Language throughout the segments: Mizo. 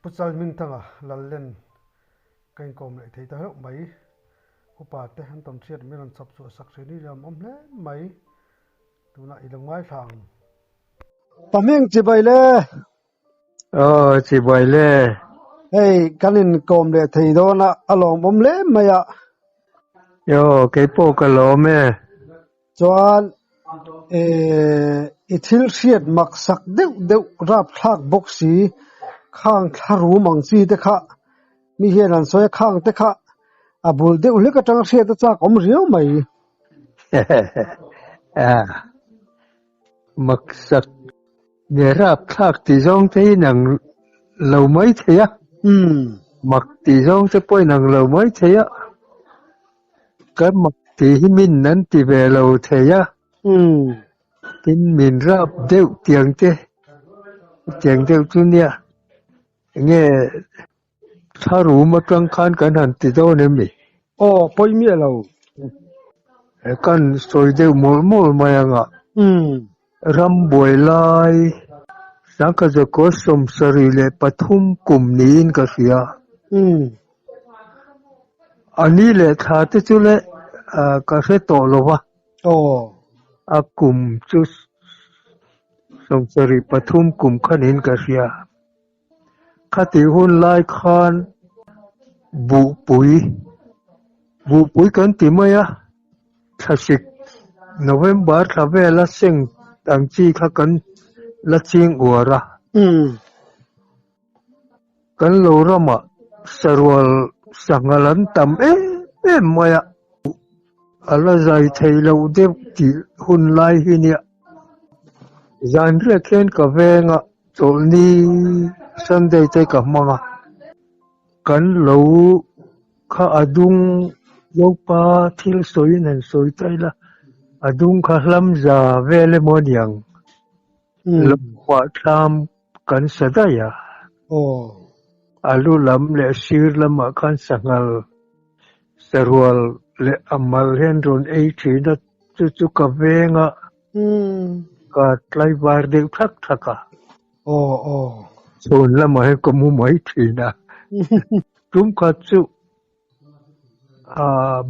Pu Chalhmingthanga Lallen ka inkawm leh thei ta hlauh mai. Upa te an tawn hriat min rawn chhawp chhuah sak thin hi lawm awm hle mai. Tunah i lo ngaithla ang. Pahming chibai le. Aw chibai le. Hei kan inkawm leh thei dawn a, a lawmawm hle mai a. Aw keipawh ka lawm e. Chuan i thil hriat mak sak deuh deuh rapthlak bawk si, khang thla rum ang chi te kha mi hian an sawi a, khang te kha a bul deuh hlek atanga hriat a chak awm riau mai. Mak sak nge rapthlak tih zawng te hi nang lo mai thei a, mak tih zawng te pawh inang lo mai thei a. Kan mak tih hi min an ti ve lo thei a, tin min rap deuh tiang te, tiang deuh chu nia, enge thla rum atang khan kan han ti dawn em ni? Aw, pawi miah lo. Kan sawi deuh mawlh mawlh mai anga, ram buai lai Sangkhazaw 73 kum niin ka hria. A ni leh thla te chu le ka hre tawh lo va. A kum chu 73 kum khanin ka hria. Khatih hun lai khan buhpui, buhpui kan ti mai a, thlasik November thla vela seng ang chi kha kan la ching uar a. Kan lo ramah sarual sanghal an tam em em mai a, a la zai thei loh deuh tih hun lai hi nia. Zan riak hian ka veng a, chawlhni Sunday te ka hmang a, kan lo kha a dung Zopa thil sawiin han sawi ta ila, a dung kha hlamza vel emaw aniang, lo huahtlam Kan sa daih a. A lu lam leh sir lamah khan sanghal sarual leh a mal hian rawn ei thin a, chu chu ka veng a, ka tlaivar deuh thak thak a. Chhun lamah hian ka mu mai thin a. Tum khat chu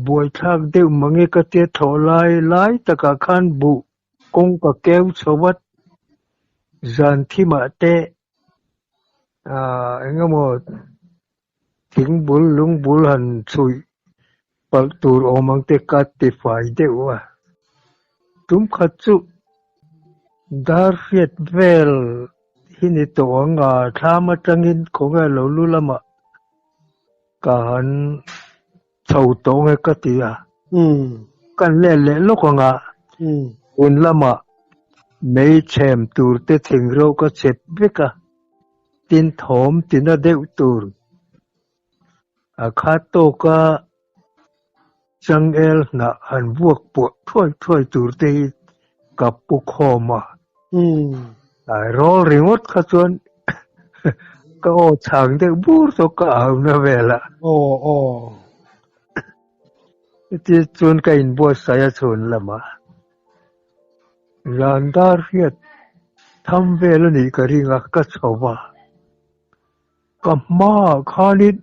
buaithlak deuh mange ka tia thawh lai lai takah khan buh Kawng ka keu chho vat, zan thimah te eng emaw thing bul lung bul han chhuih palh tur awm ang te ka ti fai deuh a. Tum khat chu dar hriat vel hi ni tawh ang a, thlam atangin khawnge lo lu lamah ka han Chho tawh nge ka ti a, kan let leh lawk ang a, tun lamah mei chhem tur te thingro ka chep vek a, tin thawm tina deuh tur a khat tawk a, changel hnah han vuak puah thuai thuai tur te hi ka pu khawm a, rawl ringawt kha chuan ka aw chhang deuh bur tawh ka au na vel a. Chuti chuan ka inbuatsaih a chhun lamah zan dar hriat tham vel a nih ka ring a, ka chho va, ka hmaah khanin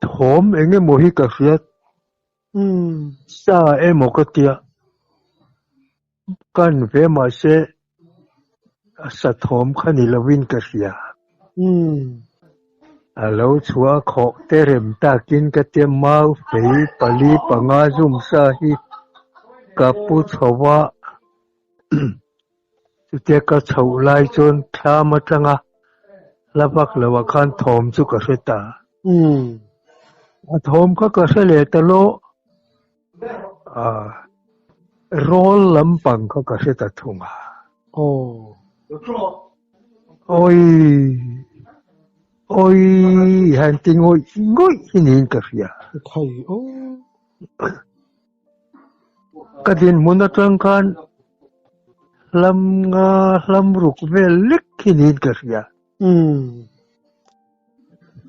thawm eng emaw hi ka hria sa emaw ka tia. Kan ve mahse a sa thawm kha ni lovin ka hria. A lo chhuah a khawh te rem takin ka tia mau fei pali panga zum sa hi ka pu chho a, chutia ka chhoh lai chuan thlam atanga hla vak loah khan thawm chu ka hre ta. A thawm kha ka hre leh ta lawh. Rawl lampang kha ka hre ta thung a. Awi awi han ti ngawih ngawih hi niin ka hria. Ka dinhmun atang khan hlam nga hlam ruk vel lek hi niin ka hria.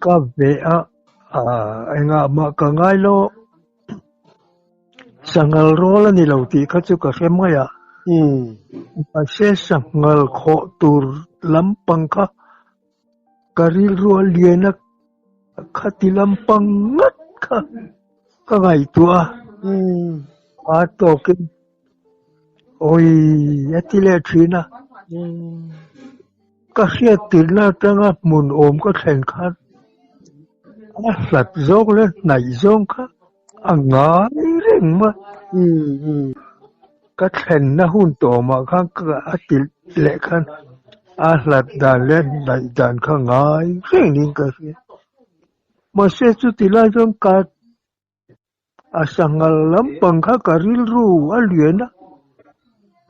Ka ve a, engah mah ka ngai lo. Sanghal rawl a ni lo tih kha chu ka hre mai a. Mahse sanghal khawh tur lampang kha. Ka rilru a lian a, khati lampang ngat kha ka ngaihtuah a. A tawkin awi a ti leh thin a. Ka hriat tirhna atanga hmun awm ka thlen khan a hlat zawk leh hnaih zawng kha a ngai reng mai. Ka thlenna hun tawmah khan ka a ti leh khan a hlat dan leh hnaih dan kha ngai rengin ka hria. Mahse chuti lai chuan ka a sanghal lampang kha ka rilru a lian a,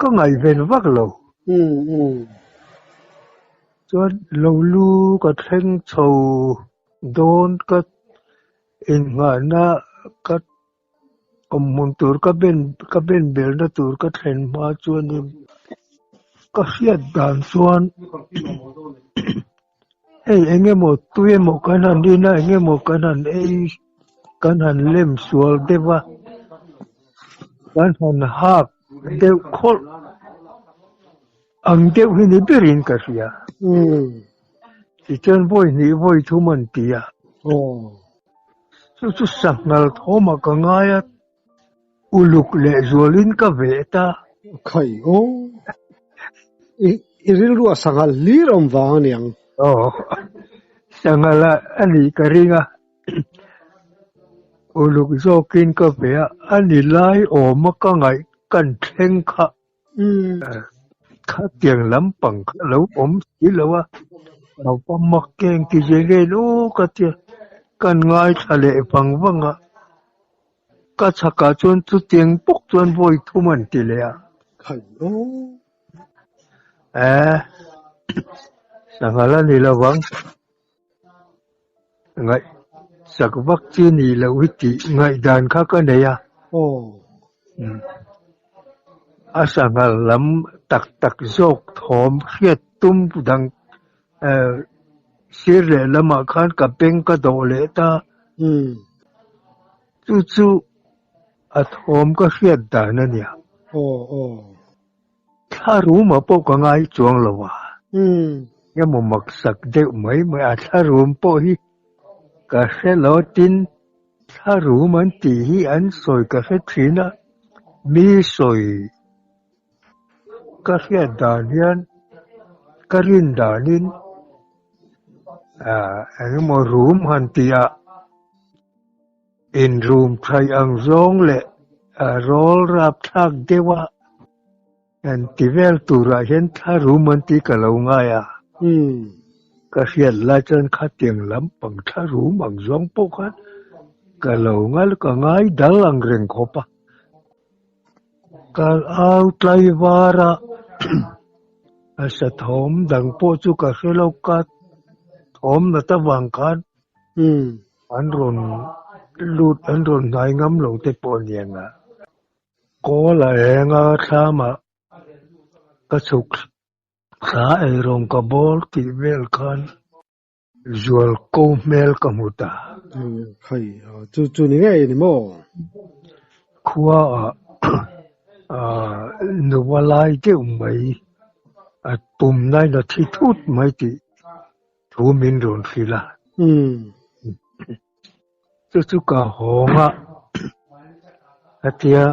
ka ngaihven vak lo. Chuan lo lu ka thleng chho dawn ka inngahna ka Awmhmun tur ka ben ka ben belna tur ka thlen hma chuanin ka hriat dan chuan hei eng emaw tui emaw kan han in a eng emaw kan han ei kan han lem sual deuh a kan han hak deuh khawlh ang deuh hi ni berin ka hria tichuan vawi hnih vawi thum an ti a. Chu chu sanghal thawmah ka ngai a, uluk leh zualin ka veh ta. Khai aw, i rilru a sanghal hlir awm vang a niang. Aw, sanghal a nih ka ring a, uluk zawkin ka veh a, a ni lai awma ka ngaih kan thleng kha. Khatiang lampang kha lo awm si lo a, naupang mak keng ti zeh nge aw ka tia, kan ngaithla leh vang vang a, ka chhakah chuan chutiang bawk chuan vawi thum an ti leh a. Khai aw. Eh, sanghal a ni lovang. Ngaih chak vak chi nih loh hi tih ngaihdan kha ka nei a. A sanghal lam tak tak zawk thawm hriat tum dang sir leh lamah khan ka beng ka dawh leh ta. Chu chu a thawm ka hriat dan a nia. Thla rumah pawh ka ngai chuang lo a, engemaw maksak deuh mai mai a thla rum pawh hi ka hre lo tin thla rum an tih hi an sawi ka hre thin a, mi sawi ka hriat dan hian ka rin danin engemaw rum han tih ah Inrum thaih ang zawng leh rawl rapthlak deuh a an ti vel turah hian thla rum an tih ka lo ngai a. Ka hriat lai chuan khatiang lampang thla rum ang zawng pawh khan ka lo ngai ka ngai dal ang reng khawp a. Ka au tlaivar a, a sathawm dang pawh chu ka hre lo ka thawm nat avang khan An rawn lut an rawn hnai ngam lo te pawh a ni ang a. Kawl a eng a thlamah ka chhuk thla eirawng ka bawl tih vel khan zual ko hmel ka hmu ta. Khai, chu chu ni ngei a ni maw? Khua ah nuva lai deuh mai a pum nain a thi thut mai tih Thu min rawn hrilh a. Chu chu ka hawng a, hetia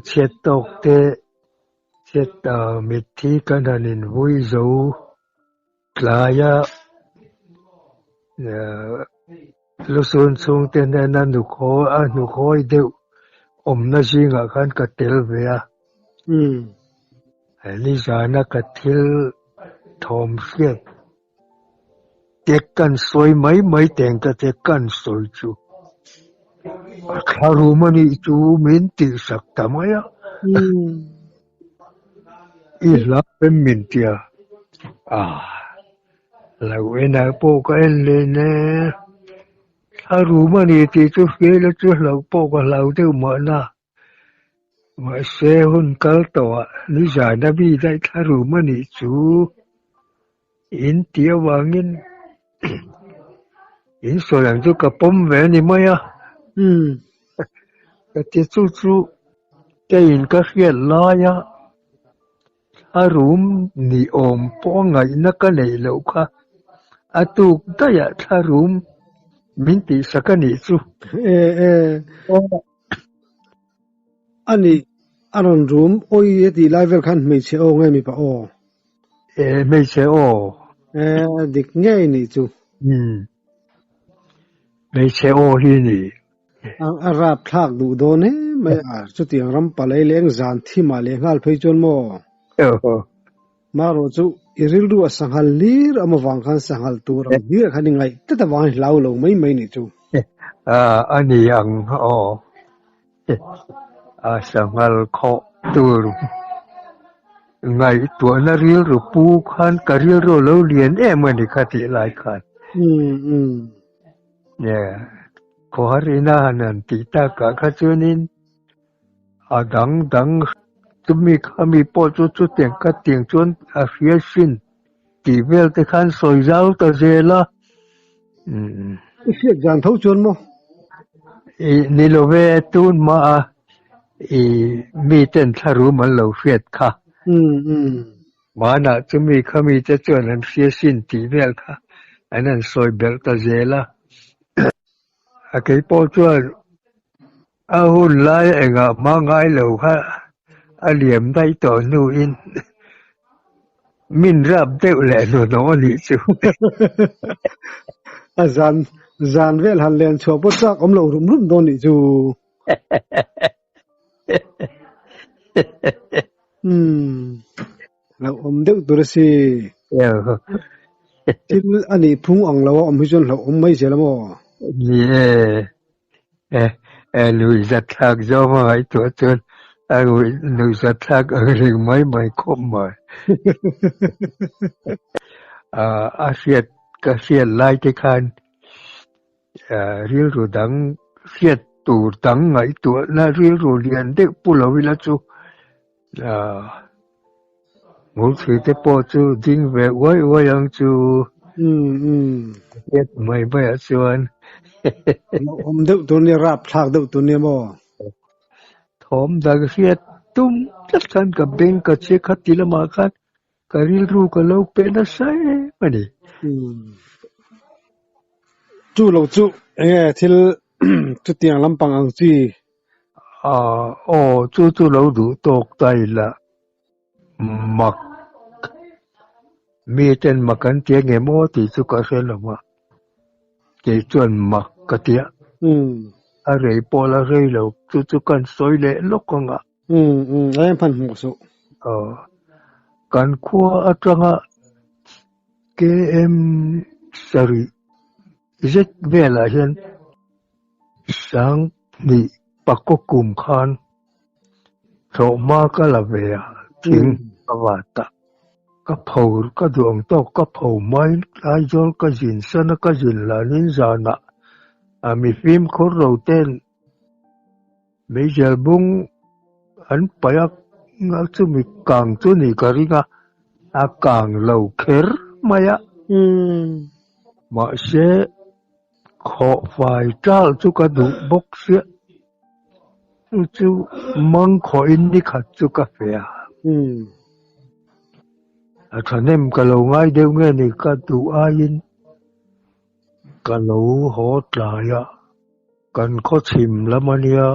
chhiat tawk te chhiat mitthi kan han invui zo tlai a, lusun chhungte hnena a hnukhawi deuh awmna zingah khan ka tel ve a. Nizana ka thil thawm hriat te kan sawi mai mai teng ka te kan sawi chu a thla rum a nih chu min tihsak ta mai a. I hla em min tia a lo enah pawh ka en len e. Thla rum a ni tih chu hriat chu hlauh pawh ka hlau deuh mahna. Mahse hun kal tawhah nizan a mi daih thla rum a nih chu in tih avangin in sawi ang chu ka pawm ve a ni mai a. Ka ti chu chu keiin ka hriat laia thla rum ni awm pawh a ngaihna ka neih loh kha. A tuk daih ah thla rum min tih sak a nih chu. E e. A nih, a rawn rum awi a tih lai vel khan hmeichhe aw nge mipa aw? E, hmeichhe aw. E, dik ngei nih chu. Umm. Hmeichhe aw hi ni. A rap thlak duh dawn em mai a, chutiang ram palai leng zan thimah leh nghal phei chuan maw? Marawh chu i rilru a sanghal hlir awm avang khan sanghal tur ang hlir khan i ngaih tlat avang i hlau lo mai mai nih chu. A ni ang aw. A sanghal khawh tur ngaihtuahna rilru pu khan ka rilru a lo lian em a ni kha tih lai khan. Khawhar ina han han tih takah kha chuanin A dang dang chumi khami pawh chu chutiang ka tiang chuan a hria sin tih vel te khan sawi zau ta zel a. I hriat zan tho chuan maw? I ni lo ve tun hma a i mi ten thlarum an lo hriat kha. Hmanah chumi khami te chuan an hria sin tih vel kha an han sawi belh ta zel a. A kei pawh chuan A hun lai engah hma ngai lo kha a liam daih tawh hnuin min rap deuh leh hnuhnawh a nih chu. A zan zan vel han len chhuah pawh chak awm lo rum rum dawn nih chu. Umm lo awm deuh tur a si. Thil a nih phung ang lo a awm hi chuan hlauhawm mai zel a maw? Ni e. Lui zatthlak zawng a ngaihtuah chuan a lui zatthlak ang reng mai mai khawp mai. A hriat ka hriat lai te khan rilru dang hriat tur dang ngaihtuahna rilru lian deuh pu lo ila chu Ngulthli te pawh chu ding ve uai uai ang chu. Hriat mai mai ah chuan. Hlauhawm deuh tur nia, rapthlak deuh tur nia maw? Thawm dang hriat tum tlat khan ka beng ka che kha ti lamah khan ka rilru ka lo pe nasa em a ni. Chu lo chu enge thil chutiang lampang ang chi Aw, chu chu lo duh tawk ta ila mak mi ten mak an ti ange maw tih chu ka hre lo a, kei chuan mak ka ti a, a rei pawh la rei lo, chu chu kan sawi leh lawk ang a. Aw, kan khua atanga KM sarih zet velah hian Sanghnih pakaw kum khan thlawhhma ka la ve a, thing ka vat a, ka pho ka duh ang tawk ka pho hmain Aizawl ka zin san a, ka zin hlanin zanah a mi fimkhur lo ten meizial bung an paih a, chumi kang chu ni ka ring a, a kang lo kher mai a, mahse Khawh fai ṭal chu ka duh bawk sia, chu chu mang khawhin ni khat chu ka fe a. A ṭhahnem ka lo ngai deuh nge ni ka duh aiin ka lo haw tlai a, kan khaw chhim lam a nia,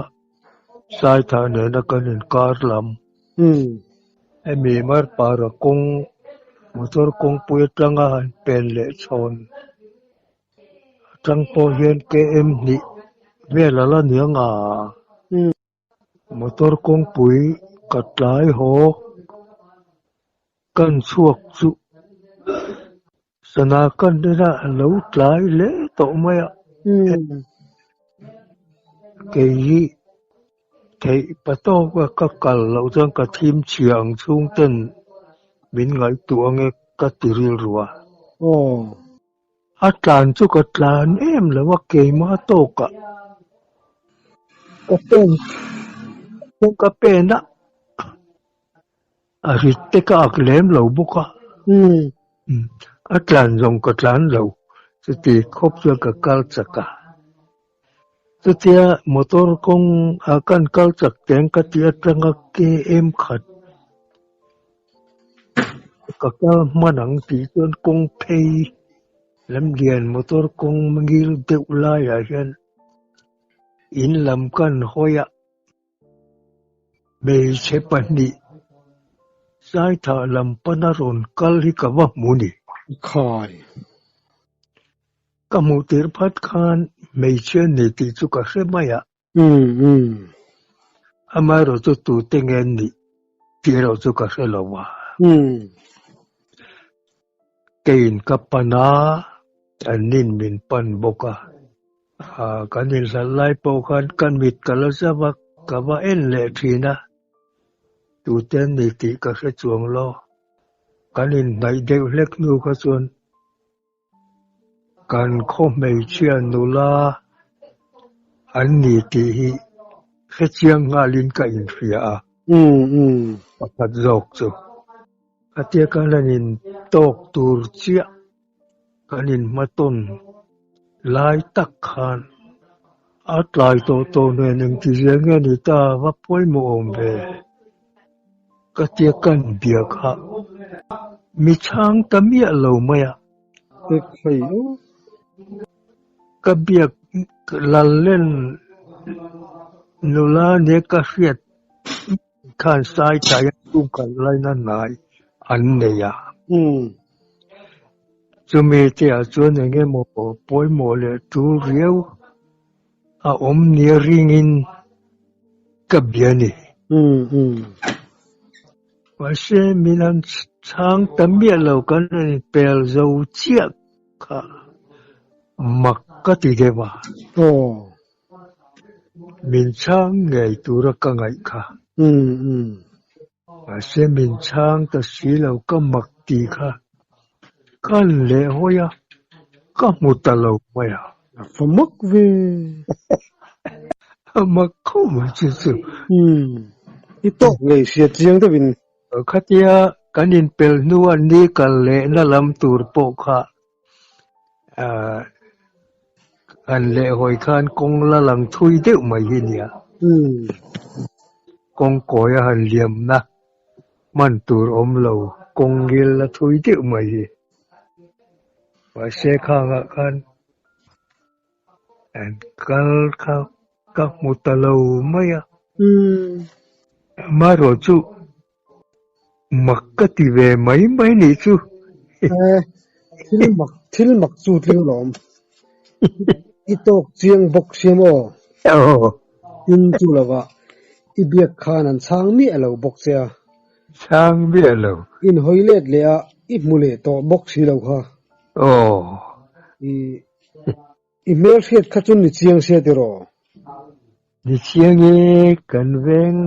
Saithah nena kan inkar lam. Hemi Marpara kawng motor kawngpui atanga han pen leh chhawn atang pawh hian KM hnih vel a la ni ang a. Motor kawngpui ka tlai haw kan chhuak chu sana kan ena a lo tlai hle tawh mai a. Kei hi theih patawk a ka kal loh chuan ka thim chhia ang chhung ten min ngaihtuah ange ka ti rilru a. A tlan chu ka tlan em lo a keimah tawkah ka pen ka pen a. A rit te ka ak lem lo bawk a, a tlan zawng ka tlan lo, chuti khawp chuan ka kal chak a. Chutia motor kawng a kan kal chak teng ka tih atanga KM khat ka kal hman ang tih chuan kawng phei Lamlian motor kawng ngil deuh laiah hian in lam kan hawi a, hmeichhe pahnih Saithah lam pana rawn kal hi ka va hmu ni. Khai. Ka hmuh tirh phat khan hmeichhia ni tih chu ka hre mai a. Amaherawh chu tute nge an nih tih erawh chu ka hre lo a. Keiin ka pan a, annin min pan bawk a. Kan inhlat lai pawh khan ka mit ka la zauh a, ka va en leh thin a. Tute an nih tih ka hre chuang lo. Kan inhnaih deuh hlek hnu kha chuan Kan khaw hmeichhia nula an ni tih hi hrechiang nghalin ka inhria a, pakhat zawk chu. Khatia kan han in tawk tur chiah kan inhmatawn lai tak khan a tlai tawh tawh nen engtizia nge ni ta va pawimawh awm ve. Ka tia kan bia kha mi chhang ta miah lo mai a. Ka biak Lallen nula nia ka hriat khan Saitai a chhungkhat laina hnai an nei a. Chumi te ah chuan eng emaw pawimawh leh tul riau A awm nia ringin ka bia ni. Mahse min han chhang ta miah lo kan rawn inpel zo chiah kha mak ka ti deuh a. Min chhang ngei tura ka ngaih kha. Mahse min chhang ta si lo ka mak ti kha kan leh hawi a, ka hmu ta lo mai a. A fa mak ve. A mak khawp mai chu chu. Umm, i tawk ngei hriat chiang deuhin. Khatia kan inpel hnua ni kal lehna lam tur pawh kha Han leh hawi khan kawng la lang thui deuh mai hi nia. Kawng kawi a han liamna hman tur awm lo, kawng ngil la thui deuh mai hi. Mahse khangah khan an kal kha ka hmu ta lo mai a. Amaherawhchu Mak ka ti ve mai mai nih chu. Eh, thil mak, thil mak chu tling lawm. I tawk chiang bawk sia maw? Aw. In chu lova, i biak khan an chhang miah lo bawk che a. Chhang miah lo. In hawi let leh a, i hmu leh tawh bawk si lo kha. Aw. I, i hmelhriat kha chu ni chiang sia tiraw? Ni chiang e, kan veng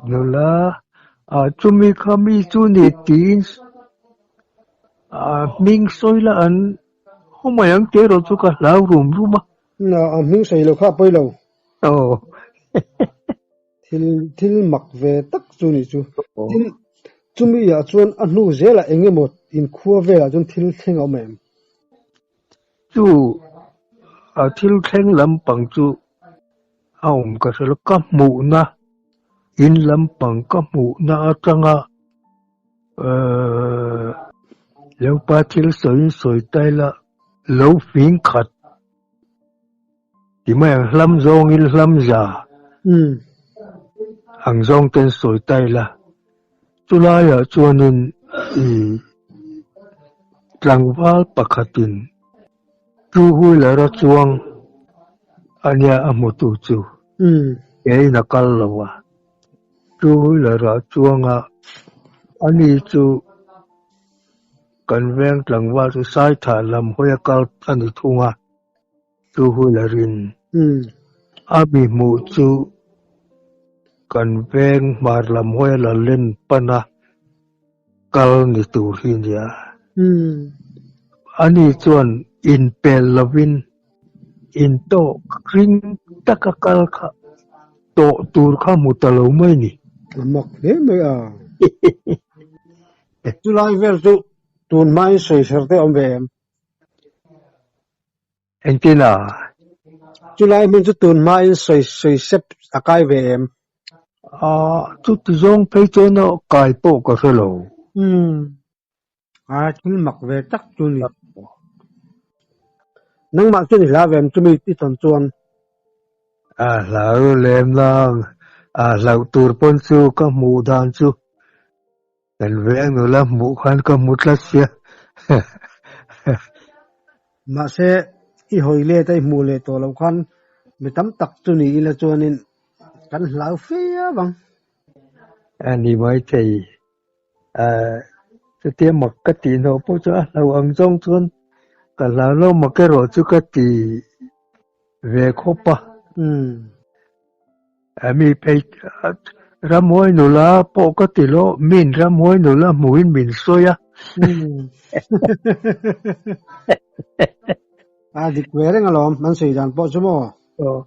nula ah chumi kha mi chu ni tiin a hming sawi la an haw mai ang tih erawh chu ka hlau rum rum a. Na, a hming sawi lo kha a pawi lo. Aw. Thil thil mak ve tak chu ni chu. Tin, chumi ah chuan a hnu zelah eng emaw inkhua velah chuan thil thleng a awm em? Chu a thil thleng lampang chu a awm ka hre lo, ka hmuhna in lampang ka hmuhna atanga ehh Leopa thil sawiin sawi ta ila lo fing khat ti mai ang hlam zawngin hlam za ang zawng ten sawi ta ila. Chulaiah chuanin i tlangval pakhatin two wheeler a chuang a nia a hmutu chu keiin a kal lo a, two wheeler ah chuang a ani chu kan veng tlangval chu Saithah lam hawi a kal a ni thung a, Two wheeler in a mi hmuh chu kan veng hmar lam hawi a la len pan a kal ni tur hi nia. Ani chuan inpel lovin intawk ring taka kal kha tawh tur kha hmu ta lo mai ni. A mak hle mai a. Chulai vel chu tun hmain sawiser te a awm ve em? Engtin a? Chulai hmun chu tun hmain sawi sawi sep a kai ve em? Aah, chuti zawng phei chuan a kai pawh ka hre lo. Umm, a thil mak ve tak chu ni. Nangmah chuan i hlau ve em chumi i tawn chuan? A hlau lem nang, a hlauh tur pawn chu ka hmuh dan chu kan veng nula hmuh khan ka hmu tlat sia. Mahse, i hawi let a i hmuh leh tawh loh khan mi tam tak chu ni ila chuanin kan hlau fiau ang. A ni maithei. Chutia mak ka tih hnawh pawh chu a hlau ang zawng chuan ka hlau lo mak erawh chu ka ti ve khawp a. Mi phei ramhuai nula pawh ka ti lo, min ramhuai nula hmuhin min sawi a. A dik ve reng alawm, an sawi dan pawh chu maw? Aw,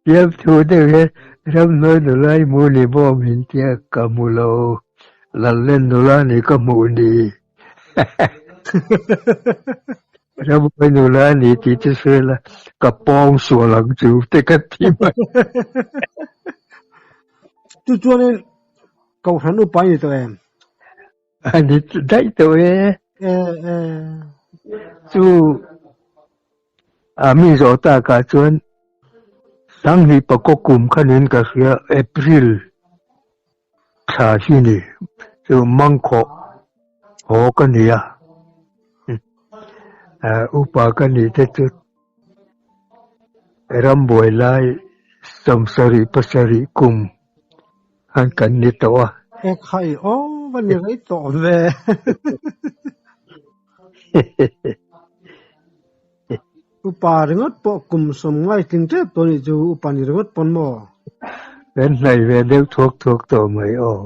Fiamthu deuh hian ramhnuai nula i hmu ni maw min tia ka hmu lo, Lallen nula ni ka hmuh ni. Ramhnuai nula ni tih chu sawi la, ka pawng sual ang chu te ka ti mai. Chu chuanin Kohhran upa i ni tawh em? A ni daih tawh e. E e. Chu a mi zawh takah chuan Sanghnih pakaw kum khanin ka hria April thla hi ni chu mangkhawh haw ka ni a. Upa ka nih te chu rambuai lai sawmsarih pasarih kum khan kan ni tawh a. E khai aw va ni rei tawh ve. Upa ringawt pawh kum sawm ngaitling tep tawh nih chu upa ni ringawt pawn maw? Kan hnaih ve deuh thuak thuak tawh mai aw.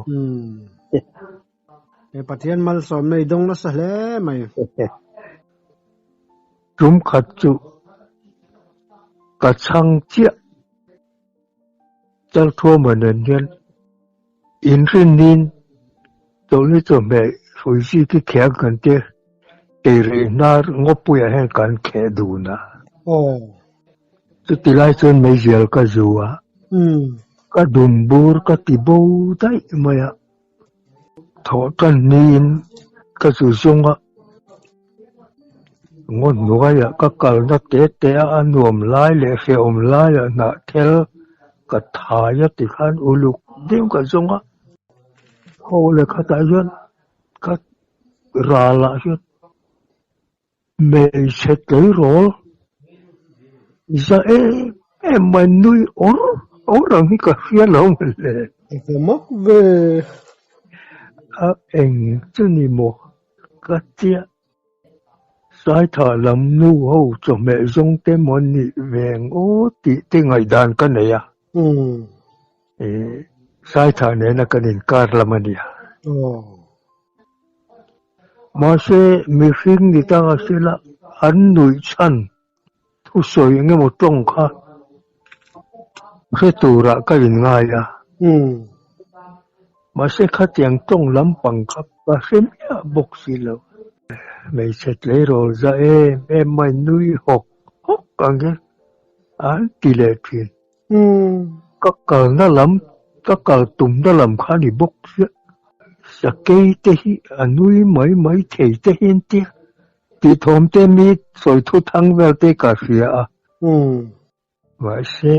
He Pathian malsawmna i dawng nasa hle mai. Tum khat chu ka chhang chiah. Chalthuama nen hian inrinnin chawlhni chawhmeh hrui chi khi khiang kan tia teirei hnar ngawpuiah hian kan kheh dun a. Chuti lai chuan meizial ka zu a, ka dum bur ka ti bo daih mai a. Thawh tan niin ka zu zawng a, ngaw hnuaiah ka kalna te te a, a nuam lai leh hrehawm laiah hnahthel ka thai a tikhan uluk deuh ka zawng a, haw leh khatah hian ka ralah hian Hmeichhe tleirawl za em em mai nui awr awr ang hi ka hria lo mawle. A va mak ve. A eng chu ni maw ka tia. Saitha lam nu ho chawhmeh zawng te maw nih ve ang aw tih te ngaihdan ka nei a. Saitha nena kan inkar lam a nia. Mahse, mihring ni ta sela an nuih chhan thusawi eng emaw tawng kha hre turah ka inngai a. Mahse, khatiang tawng lampang kha ka hre miah bawk si lo. Hmeichhe tleirawl za em em mai nui hawk hawk ang hian an ti leh thin. Ka kalna lam, ka kal tumna lam kha a ni bawk chiah. Sakei te hi a nui mai mai thei te hi an tia. Tih thawm te mi sawi thu thang vel te ka hria a. Mahse,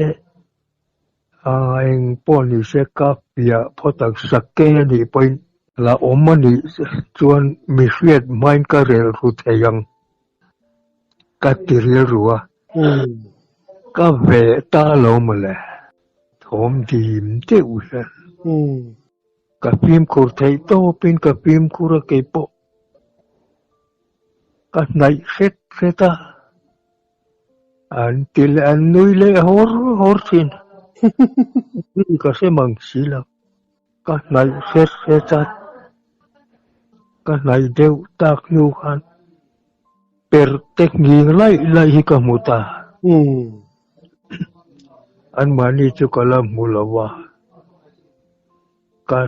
a eng pawh ni se ka piah phawt ang sakei a nih pawhin la awm a nih chuan mi hriat hmain ka rel ru thei ang. Ka ti rilru a, ka ve ta lo mawle, thawm dim deuh hian ka fimkhur theih tawpin ka fimkhur a keipawh ka hnaih hret hret a, an ti leh an nui leh hawr hawr thin, ka hre mang si lo. Ka hnaih hret hret a, ka hnaih deuh tak hnu khan per te nghing laih laih hi ka hmu ta. Anmahni chu ka la hmu lo a, ka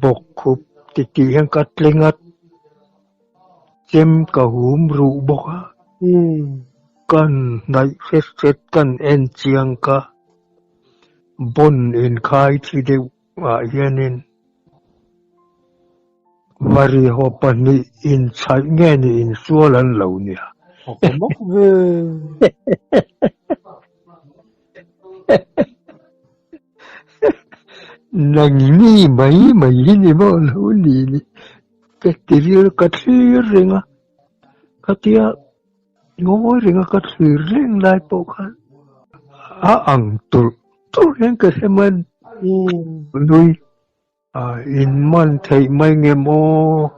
bawk khup titih hian ka tling a, chem ka hum ruh bawk a, kan hnaih hret hret kan en chiang ka. Bond inkhai thi deuh ah hianin varihaw pahnih inchhaih nge ni insual an lo nia. A va mak ve. Nangni mai mai hi ni maw lo ni ni ka ti ril ka thlir reng a, khatia ngawi reng a ka thlir reng lai pawh khan a ang tulh tulh hian ka hre mai nui. In man theih mai nge maw?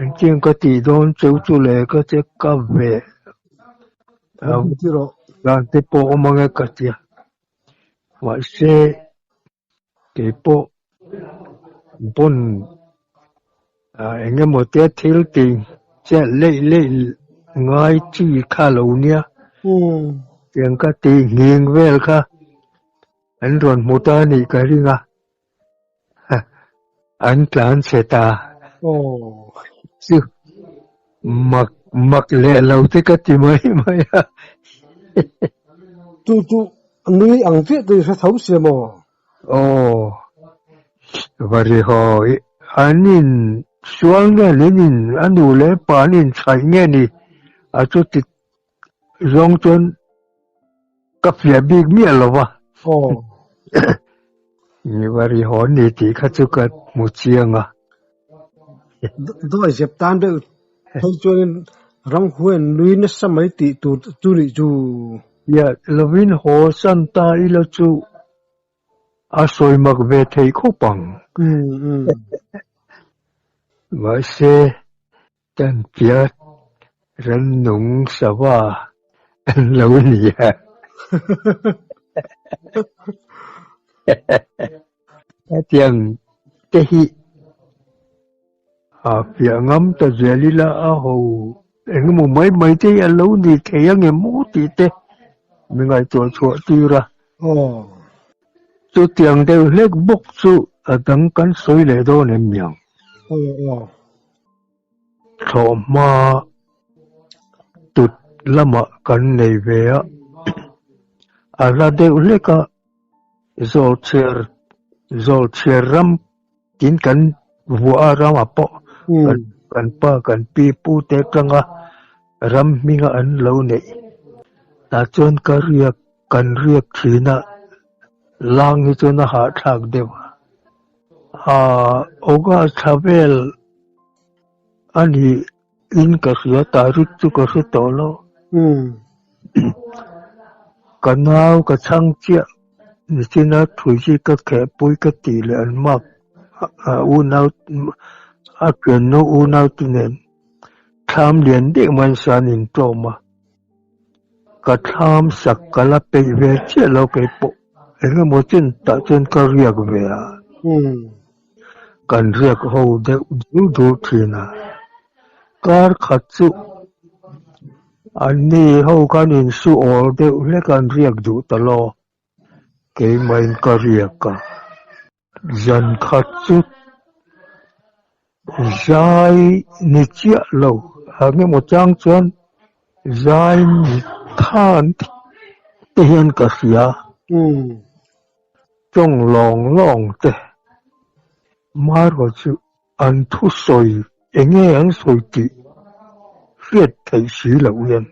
Engtiang ka tih dawn cheu chu le ka che ka ve dan te pawh awm ang e ka tia. Mahse keipawh pawn eng emaw te thil tih che leih leih ngai chi kha lo nia. Tiang ka tih nghing vel kha an rawn hmu ta a nih ka ring a. An tlan chhe ta. Chu mak mak leh lo te ka ti mai mai a. Chu chu nui ang chiah te i hre tho sia maw? Aw, va ri haw i an in sual nge ni an in a nu leh pa an in chhaih nge ni a chuti zawng chuan ka fiah bik miah lo va. Aw. Ni va ri haw ni tih kha chu ka hmu chiang a. Dawi zep tan deuh phei chuanin ramhuai nui nasa mai tih tur chu nih chu. Fiah lovin haw san ta ila chu a sawi mak ve thei khawp ang. Mahse Tanpiat rannung sava an lo ni a. Hetiang te hi a fiah ngam ta zel ila a ho engemaw mai mai te hi a lo ni thei ang em maw tih te mi ngaihtuah chhuah tir a. Chutiang deuh hlek bawk chu a dang kan sawi leh dawn em niang? Thlawhhma tut lamah kan nei ve a, a hla deuh hlek a, Zawlchhiar Zawlchhiar ram tin kan vuah a ramah pawh kan pa kan pi pu te atanga ram hminga an lo neih tah chuan ka riak kan riak thin a, lang hi chuan a hahthlak deuh a. August thla vel a ni in ka hria tarik chu ka hre tawh lo. Ka nau ka chhang chiah nichina thui ka khehpui ka tih leh an mak unau a piannu unau te nen thlam lian deuh mai an inṭawm a. Ka thlam sak ka la peih ve chiah lo kei pawh eng emaw chin tah chuan ka riak ve a, kan riak ho deuh dur dur thin a, kar khat chu anni ho khan insu awl deuh hlek an riak duh ta lo, keimahin ka riak a. Zan khat chu zai ni chiah lo ang emaw chang chuan zai ni than te hian ka hria. Tawng lawng lawng te marawh chu an thusawi eng nge an sawi tih hriat theih si loh hian.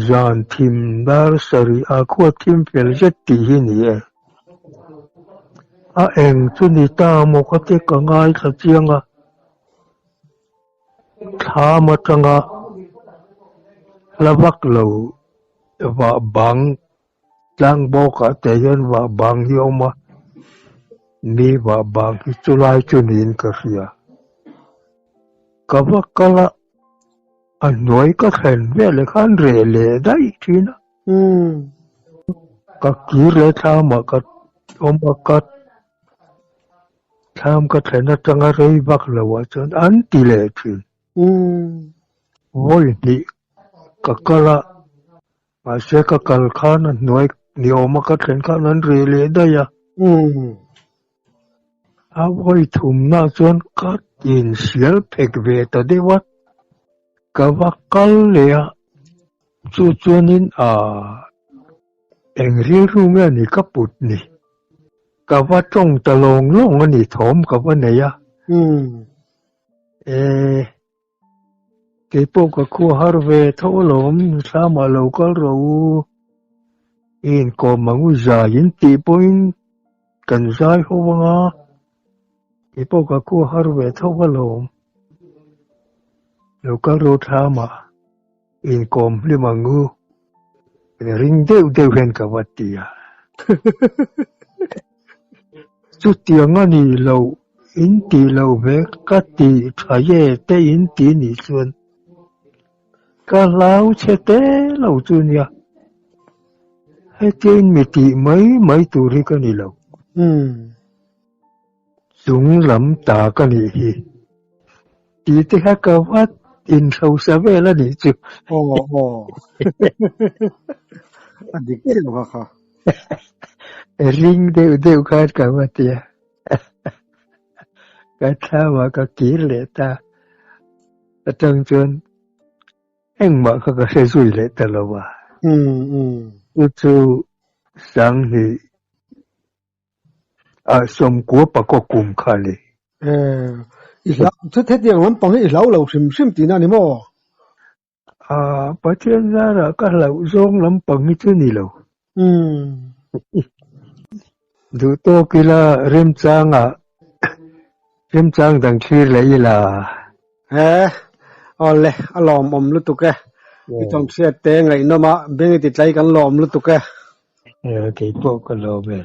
Zan thim dar sarih a khua thim fel zet tih hi ni e. A eng chu ni ta maw ka ti ka ngaithla chiang a, thlam atanga hla vak lo vah bang tlang bawkah te hian vah bang hi a awm a, mi vah bang hi chulai chu niin ka hria. Ka va kal a. A hnuai ka thlen veleh khan reh leh daih thin a. Ka kir leh thlamah ka awm a, ka thlam ka thlen atanga rei vak lo ah chuan an ti leh thin. Vawi hnih ka kal a, mahse ka kal khan a hnuai ni awm a ka thlen khan an reh leh daih a. A vawi thumna chuan ka insial phek ve ta deuh a, ka va kal leh a, chu chuanin aah eng rilru nge ni ka put ni, ka va tawng ta lawng lawng a ni thawm ka va nei a, e. Kei pawh ka khua har ve tho alawm, thlamah lo kal rawh u. I inkawm ang u zai in tih pawhin kan zai ho ang a, kei pawh ka khua har ve tho alawm. Lo kal rawh thlamah i inkawm hlim ang u. Ring deuh deuh hian ka va ti a. Chutiang a nih loh in tih loh ve ka ti tha ye te in ti nih chuan ka hlau chhe te lo chu nia. Hetia in mi tih mai mai tur hi ka ni lo. Chung lam ta ka nih hi. Tih te kha ka vat inhrosa vel a nih chu. Aw aw. A dik chiah lo kha kha. Ring deuh deuh khan ka va ti a. Ka thlamah ka kir leh ta. Atang chuan engmah kha ka hre zui leh ta lo a. Chu chu Sanghnih Ah sawmkua pakua kum kha le. Eh, i hlau, hetiang lampang hi i hlau lo hrim hrim tihna a ni maw? Ah, Pathian zarah ka hlauh zawng lampang hi chu ni lo. Umm. Duh tawk ila remchangah, remchang dang thlir leh ila. Eh, awle, a lawmawm lutuk e. I tawnhriat te ngaihnawm a, beng i titlai kan lawm lutuk e. Eh, keipawh ka lawm e.